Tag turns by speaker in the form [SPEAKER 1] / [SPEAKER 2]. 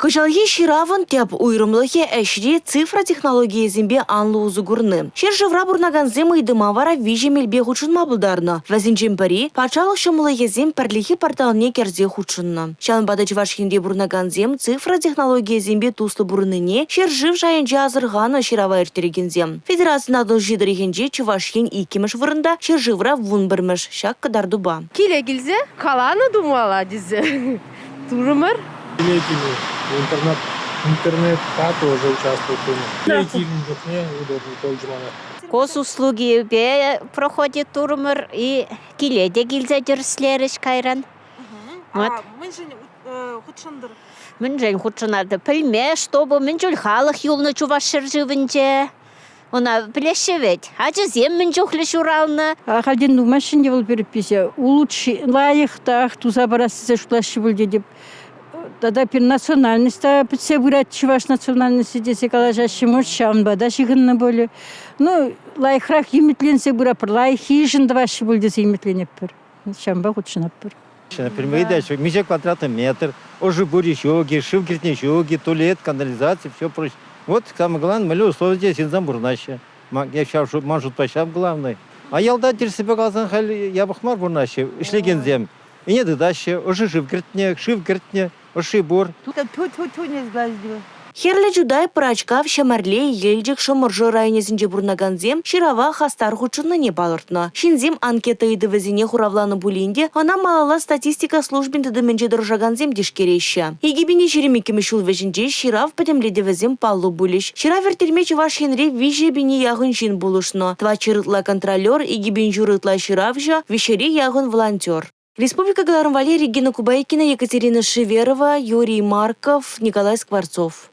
[SPEAKER 1] Кӑҫалхи ҫыравӑн тӗп уйрӑмлӑхӗ – ӗҫре цифра технологийӗсемпе анлӑ усӑ курни. Ҫӗршывра пурӑнакансем ыйтӑма вара виҫӗ мелпе хутшӑнма пултарнӑ. Вӗсенчен пӗри – патшалӑх ҫӑмӑллӑхӗсен пӗрлехи порталне кӗрсе хутшӑннӑ. Ҫавӑнпа та Чӑваш Енре пурӑнакансем цифра технологийӗсемпе туслӑ пурӑннине ҫӗршыв шайӗнче асӑрханӑ ҫырава ирттерекенсем. Федерацин Атӑлҫи тӑрӑхӗнче Чӑваш Ен иккӗмӗш вырӑнта, ҫӗршывра 11-мӗш ҫак кӑтартупа.
[SPEAKER 2] Киле килсе каланӑ тумалла тесе турӑмӑр.
[SPEAKER 3] Киле килни интернет интернетпа тоже участвовать тунӑ. Киле килнӗ чухне удобно пулчӗ мана.
[SPEAKER 4] Госуслугипе проходит турӑмӑр и киле те килсе тӗрӗслерӗҫ кайран. Вот.
[SPEAKER 5] Мӗншӗн хутшӑнтӑр?
[SPEAKER 4] Мӗншӗн хутшӑнатӑп? Пӗлме, чтобы мӗн чуль халӑх юлнӑ Чӑваш ҫӗршывӗнче. Ӑна пӗлеҫҫӗ вӗт. Ачасем мӗн чухлӗ ҫуралнӑ.
[SPEAKER 6] Ахальтен нумайҫҫӗ ӗнтӗ вӑл перепиҫе. Улучши лайӑх та туса парас тесе шутлаҫҫӗ пуль тетӗп. Тата пир национальность та пӗтсе пырать чӑваш национальности тесе калаҫаҫҫӗ, может, ҫавӑнпа та ҫыхӑннӑ пулӗ. Ну, лайӑхрах ӗмӗтленсе пыратпӑр, лайӑххишӗн тӑваҫҫӗ пуль тесе ӗмӗтленетпӗр. Ҫавӑнпа хутшӑнатпӑр.
[SPEAKER 7] Например, миҫе квадратный метр, ӑшӑ пури ҫук-и, шыв кӗртни ҫук-и, туалет, канализаци, все прочее. Вот самое главное, мӗнле условие ҫынсем пурӑнаҫҫӗ. Я ҫав ман шутпа ҫав главный. А ялта тӗрӗссипе каласан халь япӑх мар пурӑнаҫҫӗ ӗҫлекенсем. Ӗне тытаҫҫӗ, ӑшӑ шыв кӗртнӗ, шыв кӗртнӗ, ӑшши пур.
[SPEAKER 8] Ту-ту-ту не сглазил.
[SPEAKER 1] Хӗрлӗ Чутай, Пӑрачкав, Ҫӗмӗрле, Елчӗк, Шӑмӑршӑ районӗсенче пурӑнакансем ҫырава хастар хутшӑннине палӑртнӑ. Ҫынсем анкета ыйтӑвӗсене хуравланӑ пулин те ӑна малалла статистика службин тытӑмӗнче тӑрӑшакансем тишкереҫҫӗ. 2022 ҫул вӗҫӗнче ҫырав пӗтӗмлетӗвӗсем паллӑ пулӗҫ. Ҫырав ирттерме Чӑваш Енре 3 пине яхӑн ҫын пулӑшнӑ. 400 ытла контролер, 2 пин ҫурӑ ытла ҫыравҫӑ, 300-е яхӑн волонтер. Республика кӑларӑм валли Регина Кубайкина, Екатерина Шеверова, Юрий Марков, Николай Скворцов.